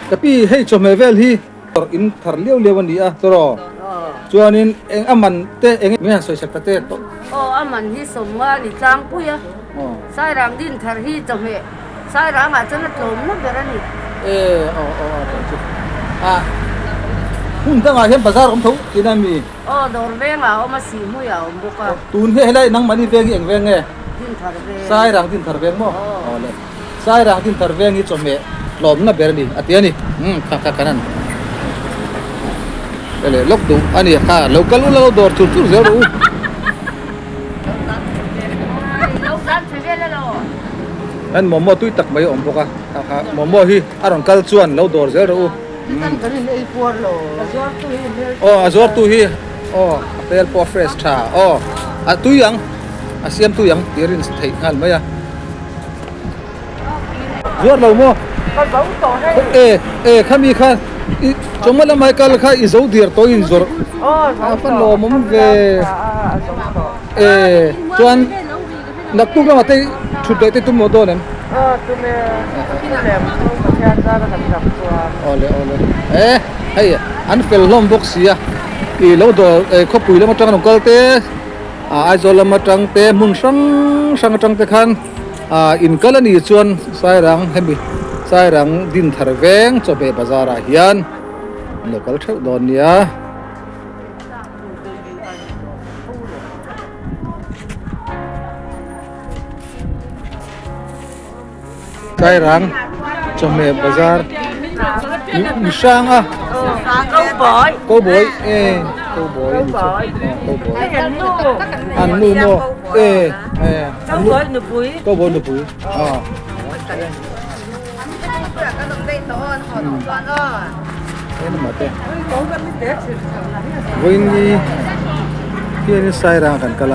Ka pi hei chawhmeh vel hi in thar liau liau a ni a tawraw chuanin eng a man te eng nge han sawi sak ta te tawh. Aw a man hi sawmnga a ni tlangpui a, Sairang din thar hi chawhmeh Sairangah chuan a tlawmna ber a ni. E aw aw a tawh chu a hmun dangah hian bazar a awm tho tihna a mi? Aw dawr vengah a awm a, Sihhmuiah a awm bawk a. Tun hi helai nangmahni veng hi eng veng nge? Din thar veng. Sairang din thar veng maw? Aw le. Sairang din thar veng hi chawhmeh tlawmna ber a ni a ti a ni. Umm kha kha kan han hre leh lawk duh a ni kha lo kal ula lo dawr chur chur zel rawh u. An momo tui tak mai a awm bawk a kha kha momo hi a rawn kal chuan lo dawr zel rawh u. Aw a zuartu hi aw a fel pawh a fresh tha aw a tui ang a siam tui ang tih a rin theih nghal mai a. Zuar lo maw? Ka zo tawh hei. E e khami kha i chawhma lamah i kal kha i zo diar tawh in zawrh. Aw zo tawh. A lawmawm ve. A zo tawh. E chuan naktuk lamah te thut leh te tum maw dawn em? Aw tum e. Lem chu Pathian zara kan dam chuan. Awle awle. E hei an fel hlawm bawk sia i lo dawr khawpui lam atang an rawn kal te. Aizawl lam atang te hmun hrang hrang atang te khan in kal a nih chuan Sairang hemi Sairang Dinthar veng chawhmeh bazar ah hian an lo kal theuh dawn nia. Sairang chawhmeh bazar mi hrang a cowboy e cowboy a ni chu cowboy an nu maw e e cowboy nupui a vawiin ni hianin Sairang kan kal a.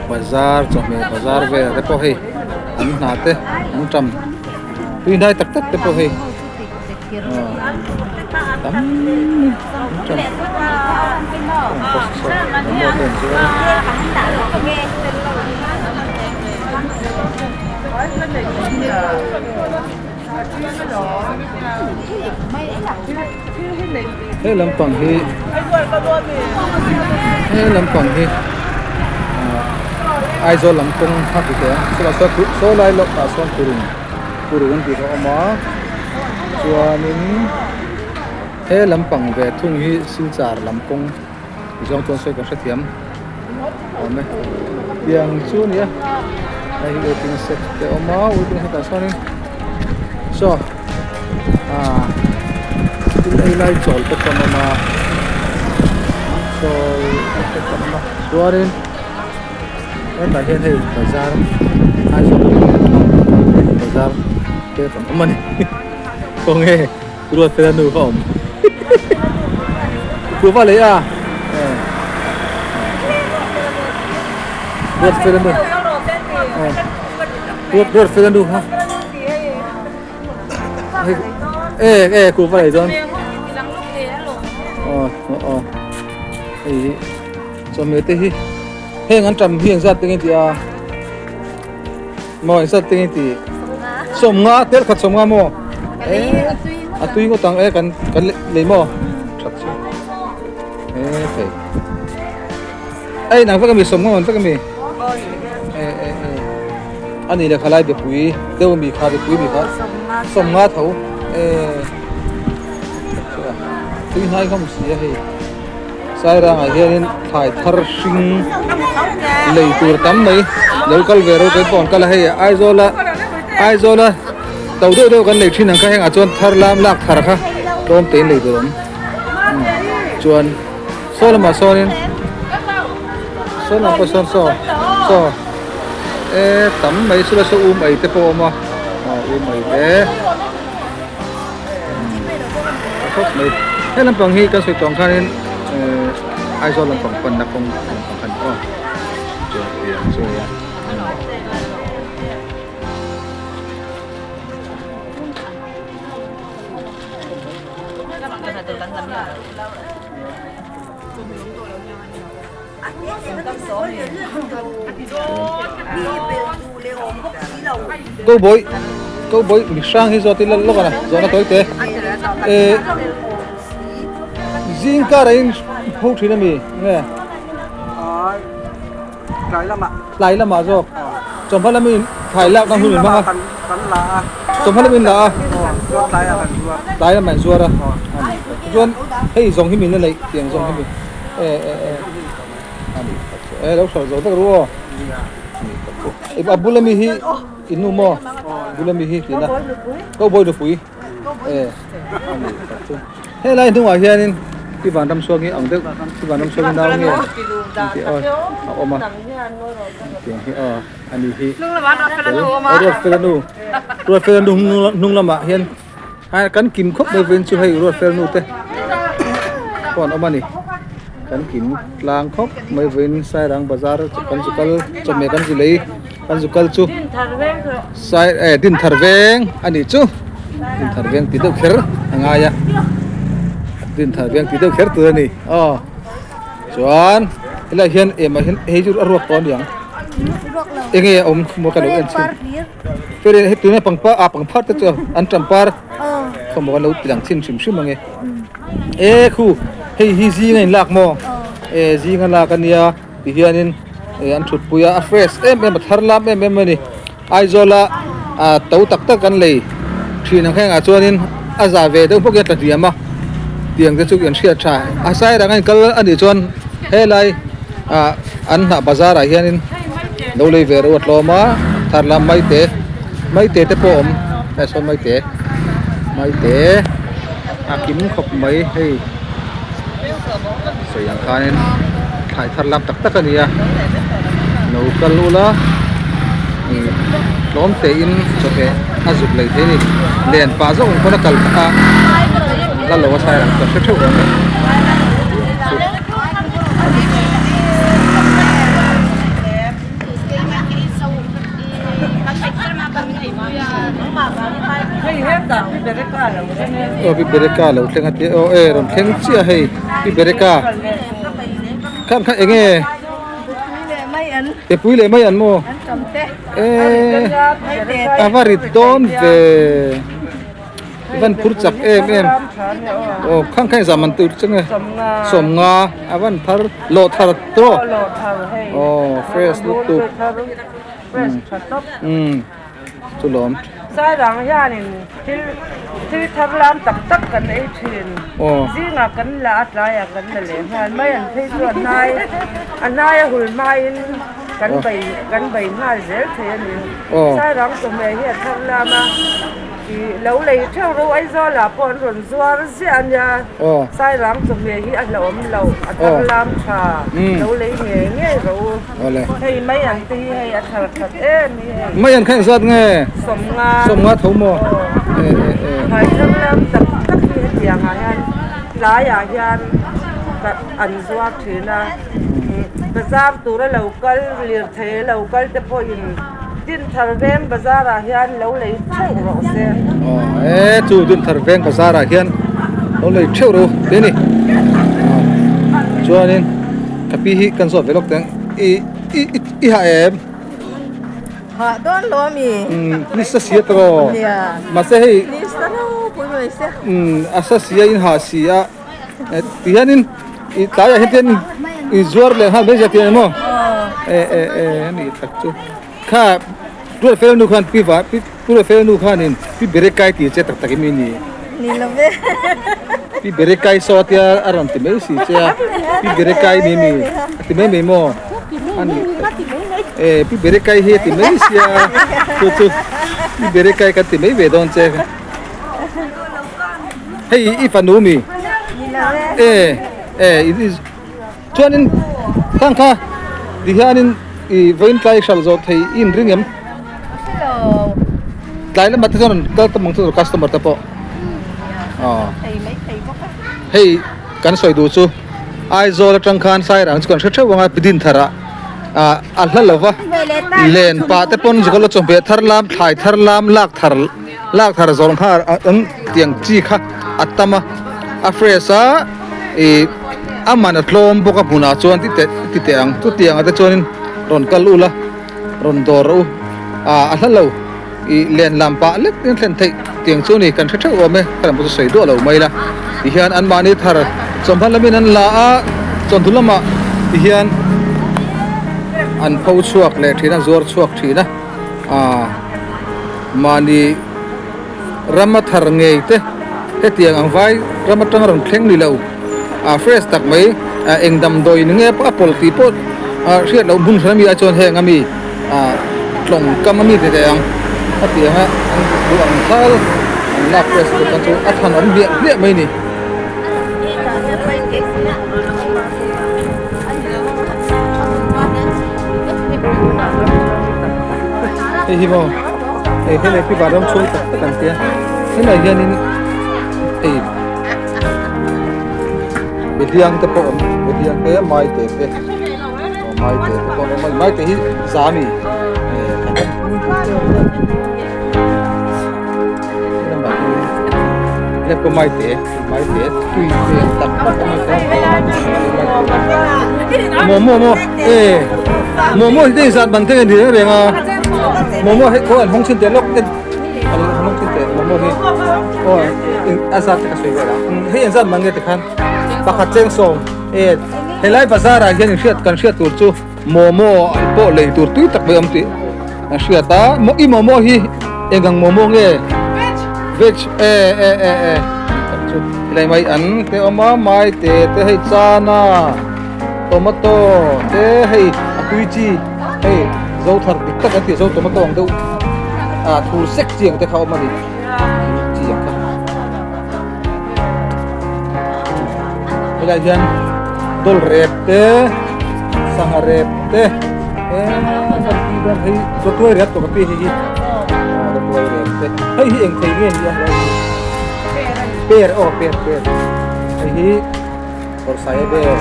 Bazar chawhmeh bazar vel te pawh hei an hna te an tam tui hnai tak tak te pawh hei tam an tam He lampang hi he lampang hi ah Aizawl lam kawng a ti teh a chutah sawn saw lai lawk ah sawn kurung kurung an tih kha a awm a chuanin he lampang ve thung hi silchar lam kawng ti zawng chuan sawi kan hrethiam awm e tiang chu a ni a hei hi waiting shed te a awm a waiting shed ah sawnin saw ah thil ei lai chawl te pawh an awm a chawl te pawh an awm a chuanin hetah hian hei bazar Aizawl bazar te an awm a ni khawnge. Ruatfela nu kha awm. Kuhva lei a. Ruatfela nu. Ruatfela nu kha. E e kuhva lei dawn. Aw aw. Hei chawhmeh te hi heng an tam hi engzat te nge tih a. Maw engzat te nge tih. Sawmnga tel khat sawmnga maw. A tui ngawt ang e kan kan lei maw that chu e thei ei nang vek ami sawmnga man vek ami e e e ani le khalai bepui deuh ami kha bepui mi kha sawmnga tho e tui hnai khawm si a hei Sairangah hianin thlai thar hring lei tur tam mai lo kal ve ro keipawh an kal a hei Aizawla Aizawla to deuh deuh kan lei thin ang kha hengah chuan thar lam lak thar kha tlawm tein lei tur awm chuan saw lamah sawnin saw lamah pawh sawn saw saw e tam mai chu la saw um ei te pawh a awm a um ei te. A khawp mai he lampang hi kan sawi tawh ang khanin ehh Aizawl lampang panna kawng lampang kha a ni aw chuan tiang chu a nia. Cowboy. Cowboy mi hrang hi zawt ila lawk a zawhna tawi te eh zing karah in pho thin ami nge tlai lamah tlai lamah zawk chawhma lama in thlai lak na hun in hmang a kan la a chawhma lama in la a chuan tlai ah kan zuar tlai lamah in zuar a chuan hei zawng hi min la neih tiang zawng hi mi eh eh eh eh lo hralh zawk vek ru aw a bul ami hi In nu maw? Bul ami hi tina. Cowboy nupui. Eh. Ani tak chu. He lai hnungah hianin pi vanram suak hi ang deuh pi vanram suak hi nau nge ti a a awm a. Tiang hi aw ani hi. Ruat fel anu. Ruat fel anu hnung lamah hian kan kim khawp mai vawiin chu hei ruat fel nu te pawh an awm a ni. Kan kim tlang khawp mai vawiin Sairang bazar kan zu kal chawhmeh kan zu lei. Kan zu kal chu sai eh Dinthar veng a nih chu Dinthar veng tih deuh kher a ngai a Dinthar veng tih deuh kher tur a ni aw chuan helaiah hian emah hian hei chu a ruak tawh a niang eng nge a awm maw ka lo en chhin chuan hei tuna pangpar ah pangpar te chu an ṭampar khawmaw an lo ti lang chhin hrim hrim ang e e khu hei hi zing a inlak maw e zing a lak a nia. Ti hianin ih an thut pui a a fresh em em a thar lam em em a ni Aizawla ah to tak tak an lei thin ang hengah chuanin a za ve deuh bawk hi a tla hniam a tiang te chu an hriat tha a sairang a inkal a nih chuan helai ah an hnah bazar ah hianin lo lei ve reuh a tlawm a thar lam mai te mai te te pawh a awm hei sawn mai te mai te a kim khawp mai hei. Sawi ang khanin thlai thar lam tak tak a ni a lo kal ula ih tlawm tein chawhmeh a zuk lei thei a ni len pah zawk ang pawn a kal phah a la lo a sai ang ka hre theuh ang e. Aw pi bereka lo thleng a tia aw e rawn thleng chiah hei pi bereka khan kha eng nge e pui leh mai an maw e a va rit dawn ve van phur chak em em aw khang kha engzah man tur che nge sawmnga a van thar lawh thar tawh aw fresh lutuk umm chu lawm. Sairang hianin thil thil thar lam tak tak kan ei thin zingah kan la a tlaiah kan la leh nghal mai an phei chu a hnai a hnai a hul hmain kan bei kan bei nghal zel thei a ni Sairang chawhmeh hi a thar lam a. Ih lo lei theuh ro Aizawl ah pawh an rawn zuar ziah a nia Sairang chawhmeh hi a hlauhawm loh a thar lam tha lo lei ngei ngei rawh u hei mai ang te hi hei a thar khat em hi hei Mai an kha engzat nge Sawmnga Sawmnga tho maw e e e Thlai thar lam tak tak hi hetiang ah hian tlai ah hian an zuar thin a bazar tura lo kal lirthei a lo kal te pawhin Dinthar Veng Bazar ah hian lo lei theuh rawh se. Aw e chu Dinthar Veng Bazar ah hian lo lei theuh rawh u ti a ni. Chuanin ka pi hi kan zawt ve lawk teng i i i ha em? Ha dawn lo ami? Umm ni sa sia tawh. Nia. Mahse hei Ni sa ropui mai se. Umm a sa sia in ha si a ti hianin i tlaiah hian tian i zuar leh nghal mai zia tih a ni maw? E e e a nih tak chu kha Pu Rafael nu khan pi va pi Pu Rafael nu khanin pi Berekai tih che tak tak em i ni? Ni lo ve. Pi Berekai saw tia a rawn ti mai si che a pi Berekai mi mi a ti mai mai maw? A nih tak e pi Berekai hi a ti mai sia chu chu pi Berekai kan ti mai ve dawn che. Hei i fanu mi e e chuanin khang kha ti hianin i vawiin tlai hral zawh thei i inring em tlai lamah te chuan rawn kal tam ang chu customer te pawh aw hei kan sawi duh chu Aizawl atang khan Sairang chu kan hre theuh ang a Dinthar ah ah a hla lo va len pah te pawn zukawlh a chawhmeh thar lam thlai thar lam lak thar lak thar zawng kha an tiang chi kha a tam a a fresh a ih a man a tlawm bawk a hmunah chuan ti teh ti teh ang chutiang ah te chuanin rawn kal ula rawn dawr rawh u ah a hla lo. Ih len lam pah lek in thlen theih tiang chu ni kan hre theuh awm e, ka lam pawh chu sawi duah lo mai la. Tihian anmahni thar chawmhma lamin an la a, chawhnu lamah tihian an pho chhuak leh thin a, zuar chhuak thin a, aaa mahni rama thar ngei te hetiang ang vai ram atanga rawn thleng ni lo a fresh tak mai a eng damdawi ni nge a pawlh tih pawh a hriat loh hmun hran ami ah chuan heng ami ah tlawng kam ami te teh ang a ti ang a an duh ang thal an lak fresh tur khan chu a than awm hliah hliah mai a ni. Hei hi maw hei helai pi vanram chhung tak tak an tia helai hianin hei behliang te pawh awm behliang te maite te aw maite te pawh an awm a maite hi za a mi eh pawh maite maite tui hmel tak tak a ni momo maw e momo hi hei zat ban te nge ni reng reng a momo hei khaw an hawng chhin teh lawk en an hawng chhin teh momo hi aw a zat te ka sawi vel a hei an zat man nge tikhan pakhat cheng sawm e helai bazar ah hian inhriat kan hriat tur chu momo pawh lei tur tui tak mai awm tih an hriat a i momo hi eng ang momo nge veg e e e e chu helai mai an te awm a mai te te hei chana tomato te hei a tui chi hei zo thar dik tak an tih zo tomato ang deuh ah thur sek chi ang te kha awm a ni chi ang kha helai hian dawl rep te sangha rep te hei rawtuai rep tawh ka pi hei hi rawtuai rep te hei hi eng thei nge ni a per aw per per hei hi kawr sai vel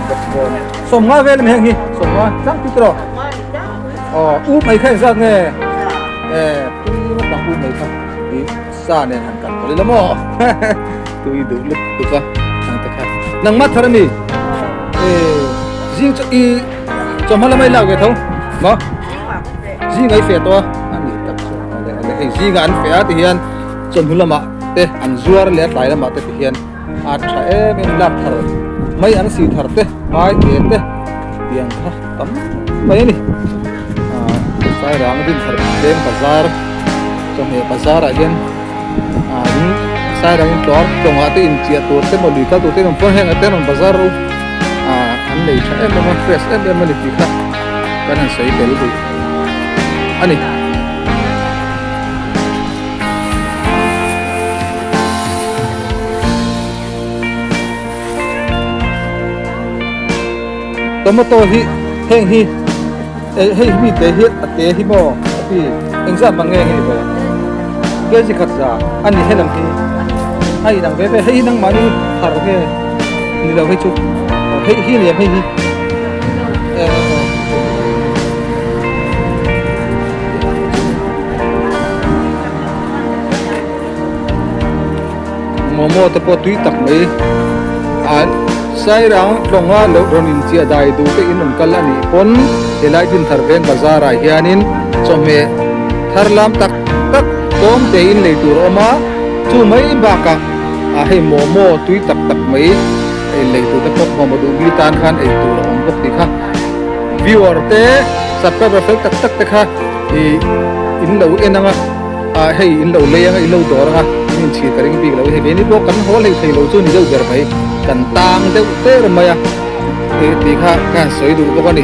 bawkbawn sawmnga vel a ni heng hi sawmnga tlang pi tawh aw u mai kha engzat nge e tui ngawt ang u mai kha Sa nen han kal tawh ila maw tui duh lut tuk a ang te kha nangmah thar a mi eh zing chu i chawhma lamah i lak ve tho maw zing ai fe tawh a a ni tak chu ale ale hei zingah an fe a ti hian chawhnu lamah te an zuar leh a tlai lamah te ti hian a tha em em lak thar mai an si thar te mai te te tiang kha tam mai a ni ah sairang dinthar leng bazar chawhmeh bazar ah hian ah in sairang in tlawr tlawngah te inchiah tur te emaw lui kal tur te emaw pawn heng ah te an rawn bazar ro ah an nei tha em em a fresh em em a ni tih kha kan han sawi tel duh a ni. Tomato hi heng hi hei hi mi te hi a te hi maw a ti engzat mang nge nge ni bo kg khat za a ni helam hi a inang ve ve hei hi nangmahni thar nge ni lo hei chu hei hi liam hei hi Momo te pawh tui tak mai a Sairang tlawnga loh rawn inchiah dai duh te in rawn kal a nih pawn helai Dinthar Veng bazar ah hianin chawhmeh thar lam tak tak tlawm te in lei tur a awm a chu mai bakah ah hei momo tui tak tak mai ei lei tur te pawh momo duh mi tan khan ei tur a awm bawk tih kha viewer te subscriber fel tak tak te kha ih in lo en ang a. Ah hei in lo lei anga in lo dawr anga in inchhir ka ring bik lo hei keini pawh kan haw hlei thei lo chu ni deuh ber mai kan tang deuh der mai a tih tih kha ka han sawi duh bawk a ni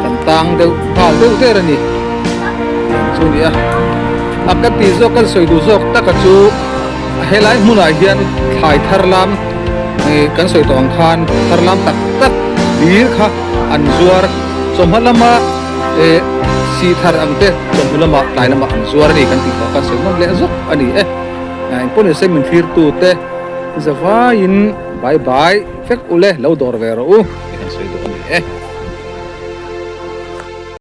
kan tang deuh nghal deuh der a ni tiang chu ni a a ka tih zawk kan sawi duh zawk taka chu helai hmunah hian thlai thar lam ih kan sawi tawh ang khan thar lam tak tak hlir kha an zuar chawhma lama Eh si thar ang te chawhnu lamah tlai lamah an zuar a ni kan tih pawh khan sawi ngawt leh zawk a ni e. Engpawh ni se min thlir tu te zavaiin bye bye vek ule lo dawr ve rawh u tih kan sawi duh a ni e.